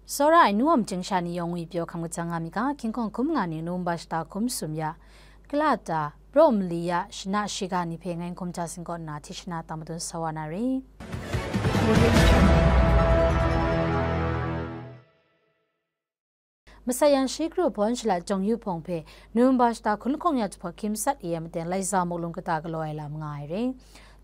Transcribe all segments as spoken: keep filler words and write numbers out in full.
Tsawra ai nu wam chying sha ni yawng ngwi pyaw hkam kajang nga mi ga, hkying hkawng hkum nga ni Nungba shata hkum sum ya, kala ta, praw mali ya, shana shiga ni hpe ngai n hkum ja sing kaw nna, hti shana tang madun sa wa na re. Masai yang shi kru hpawn shalat jawng yu hpawng hpe Nungba shata hkun lahkawng ya jahpawt hkyim sat e ai maten, Laiza muk lung kata galaw ai lam nga ai re.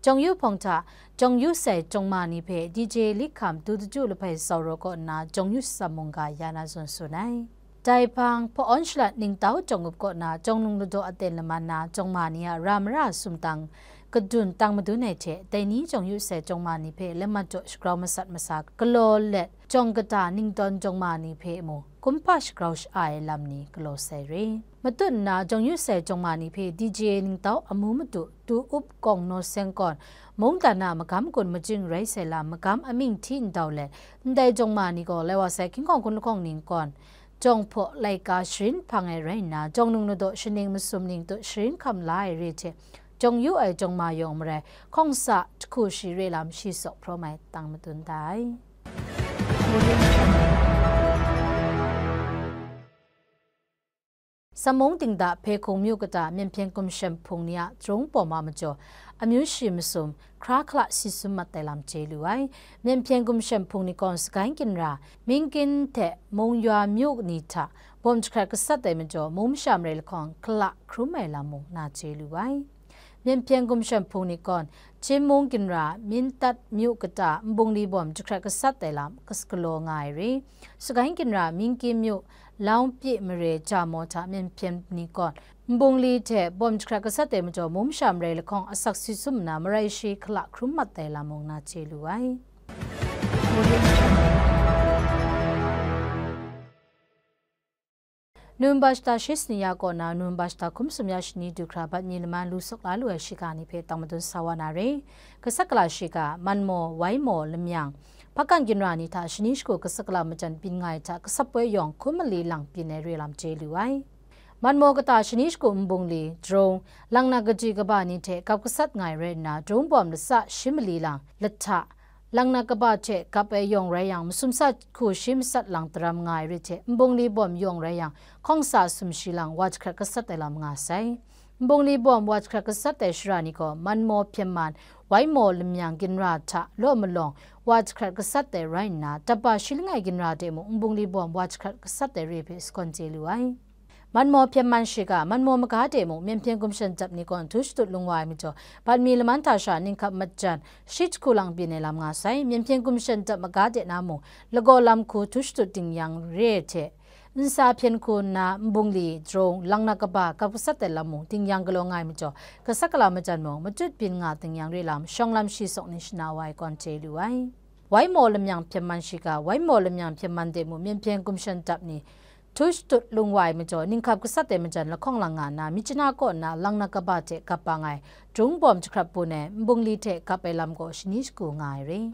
Jawng yu hpawng hta, jawng yu sai jawng ma ni hpe D J Likham, Du Daju Lahpai Zauro kaw nna jawng yu tsam mungga ya na zawn tsun ai. Dai hpang, hpawn shalat ningtau jawng up kaw na jawng nung ladaw aten laman na jawng ma ni a ra mara sumtang kadun tang madun ai hte, dai ni jawng yu sai jawng ma ni hpe lamat jaw shagrau masat masa galaw let, jawng kata ningdawn jawng ma ni hpe mung kumhpa shagrau sha-a ai lam ni galaw sai re. Matut nna jawng yu sai jawng ma ni hpe D J ningtau amu madu, du up kawng naw seng kawn, mungdan a magam gun majing rai sai lam magam amying hti ndau let, ndai jawng ma ni gaw lai wa sai hkying hkawng hkun lahkawng ning kawn, jawng hpaw laika sharin hpang ai rai nna, jawng nung ladaw shaning masum ning tut sharin hkam la ai re hte, jawng yu ai jawng ma yawng marai, hkawng sa jahku shi re lam shi sawk hprawm ai tang madun da ai. Samung dingda Hpehkung myu kata Myen Hpyen Gumshem Hpung ni a Jawng Bawm a majaw, amyu shi masum, hkra hkala si sum mat ai lam chye lu ai. Myen Hpyen Gumshem Hpung ni gaw Sagaing Ginra, Mingkin hte Mung Yua myu ni hta bawm jahkrat gasat ai majaw, mung masha marai lahkawng hkala hkrum ai lam mung na chye lu ai. Myen Hpyen Gumshem Hpung ni gaw, Chin Mung Ginra, Mindat myu kata nbungli bawm jahkrat gasat ai lam kas-, galaw nga ai re. Sagaing Ginra, Mingkin myu, Laung Pyi Mare Jamo hta Myen Hpyen ni gaw, nbungli hte bawm jahkrat gasat ai majaw, mung masha marai lahkawng asak si sum nna, marai shi hkala hkrum mat ai lam mung na chye lu ai. Nungba shata shi sani ya kaw na, Nungba shata hkum sum ya shani du hkra bat mi laman lu sawk la lu ai shiga ni hpe tang madun sa wa na re. Gasat gala shiga, Manmaw, Waimau, Lamyang, Hpakan Ginra ni hta shani shagu gasat gala majan byin nga ai hta, gasat poi yawng hkun mali lang byin ai re lam chye lu ai. Manmaw kata shani shagu nbungli, Jrawng, Langnak kaji kaba ni hte gap gasat nga ai rai nna, Jrawng bawm latsa shi mali lang, lahta, Langnak kaba hte gap ai yawng rai yang, masum sa hku shi masat lang daram nga ai re hte, nbungli bawm yawng rai yang, hkawng sa sum shi lang wa jahkrat gasat ai lam nga sai. Nbungli bawm wa jahkrat gasat ai shara ni gaw, Manmaw Hpyen Man, Waimau Lamyang Ginra hta law malawng wa jahkrat gasat ai rai nna, Daba shi langai Ginra de mung nbungli bawm wa jahkrat gasat ai re hpe sagawn chye lu ai. Manmaw Hpyen Man shiga, Manmaw maga de mung Myen Hpyen Gumshem Dap ni gaw htu shatut lung wa ai majaw, bat mi laman hta sha ninghkap majan shi jahku lang byin ai lam nga sai. Myen Hpyen Gumshem Dap maga de na mung lagaw lam hku htu shatut dingyang re ai hte, nsa hpyen hku nna nbungli, Jrawng, Langnak kaba gap gasat ai lam mung dingyang galaw nga ai majaw, gasat gala majan mung machut byin nga dingyang re lam shawng lam shi sawk ni shana wa ai gawn chye lu ai. Waimau Lamyang Hpyen Man shiga, Waimau Lamyang Hpyen Man de mung Myen Hpyen Gumshem Dap ni htu shatut lung wa ai majaw, ninghkap gasat ai majan lahkawng lang nga nna, Myitkyina kaw nna Langnak kaba hte gap bang ai, Jrawng bawm jahkrat bun ai, nbungli hte gap ai lam gaw shani shagu nga ai re.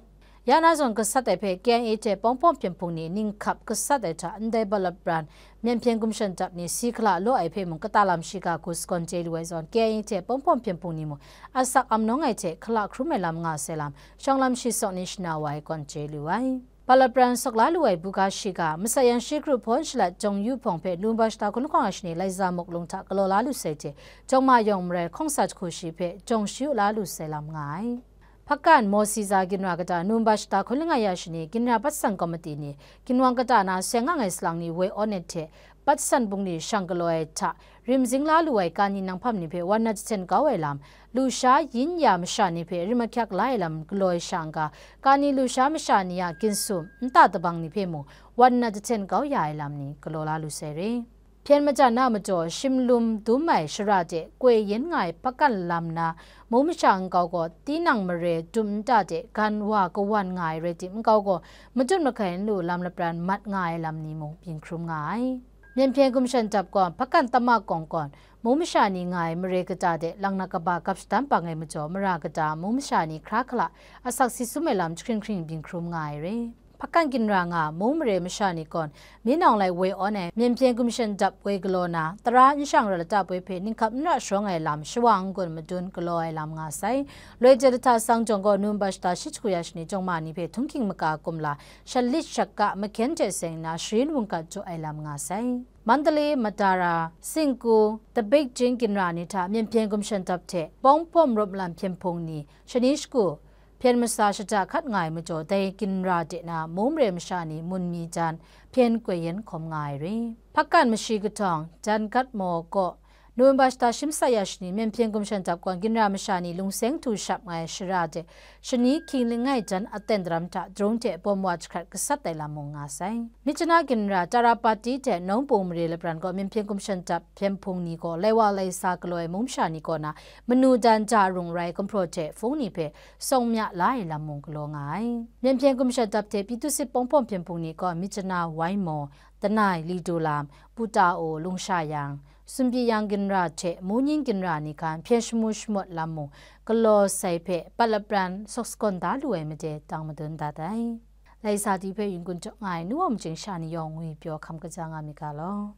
Ya na zawn gasat ai hpe K I A hte Pawng Pawng Hpyen Hpung ni ninghkap gasat ai hta, ndai bat lapran Myen Hpyen Gumshem Dap ni si hkala law ai hpe mung kata lam shiga hku sagawn chye lu ai zawn, K I A hte Pawng Pawng Hpyen Hpung ni mung asak am nawng ai hte hkala hkrum ai lam nga sai lam, shawng lam shi sawk ni shana wa ai gawn chye lu ai. Bat lapran sawk la lu ai buga shiga, masat yang shi kru hpawn shalat jawng yu hpawng hpe Nungba shata hkun lahkawng ya shani Laiza muk lung hta galaw la lu sai hte, jawng ma yawng marai hkawng sa jahku shi hpe jawng shayu la lu sai lam nga ai. Hpakan Maw Siza Ginra kata Nungba shata hkun langai ya shani Ginra Patsan Komiti ni, ginwang kata na seng ang ai salang ni woi awn ai hte, Patsan bungli shang galaw ai hta, rim zing la lu ai kani nanghpam ni hpe wan na jahten kau ai lam, lusha yin ya masha ni hpe rim ahkyak la ai lam galaw ai sha n-ga, kani lusha masha ni a ginsu, nta tabang ni hpe mung wan na jahten kau ya ai lam ni galaw la lu sai re. Hpyen majan na majaw, shimlum dum ai shara de koi yen nga ai hpakan lam na, mung masha nkau gaw tinang mare dum nta de gan wa kawan nga ai rai tim, nkau gaw majut mahkai n lu lam lapran mat nga ai lam ni mung byin hkrum nga ai. Myen Hpyen Gumshem Dap gaw hpakan tama kawng kawn, mung masha ni nga ai mare kata de Langnak kaba gap shadam bang ai majaw, mara kata mung masha ni hkra hkala asak si sum ai lam jahkring hkring byin hkrum nga ai re. Hpakan ginra nga mung mare masha ni gawn, Min Aung Hlaing woi awn ai Myen Hpyen Gumshan Dap woi galaw na, tara n shang ra lata poi hpe ninghkap n ra sharawng ai lam shawa n-gun madun galaw ai lam nga sai. Loi Jadata Sangjawng gaw November shata shi hku ya shani jawng ma ni hpe htunghking maka kumla, shalit shaka mahkyen hte seng nna sharin wungkat jaw ai lam nga sai. Mandalay, Madara, Singku, Tabik Jing ginra ni hta Myen Hpyen Gumshan Dap hte Pawng Hpawm Rawp Lam Hpyen Hpung ni, shani shagu, hpyen masa shata hkat nga ai majaw, dai ginra de na mung mare masha ni mun mi jan hpyen koi yen hkawm nga ai re. Hpakan mashi kahtawng, Jan Gat Maw kaw, November shata shi masat ya shani, Myen Hpyen Gumshan Dap gawn ginra masha ni lungseng htu shap nga ai shara de, shani hkying langai jan aten daram hta drone hte bawm wa jahkrat gasat ai lam mung nga sai. Myitkyina ginra Tarapati hte Nongpung mare lapran gaw Myen Hpyen Gumshan Dap hpyen hpung ni gaw lai wa lai sa galaw ai mung masha ni kaw na, manu dan ja rung rai gumhpraw hte hpung ni hpe sawng mya la ai lam mung galaw nga ai. Myen Hpyen Gumshan Dap hte Pyithu Sit Pawng Hpawm hpyen hpung ni gaw Myitkyina Wai Maw, Tanai, Lidu Lam, Putao, Lungsha Yang, Sunpyi Yang ginra hte Munying ginra ni hkan hpyen shamu shamawt lam mung galaw sai hpe pat lapran sawk sagawn da lu ai made tang madun dat ai. Lai sa ti hpe yin-gun jaw nga ai nu wa majing sha ni yawng ngwi pyaw hkam kaja nga mi ga law.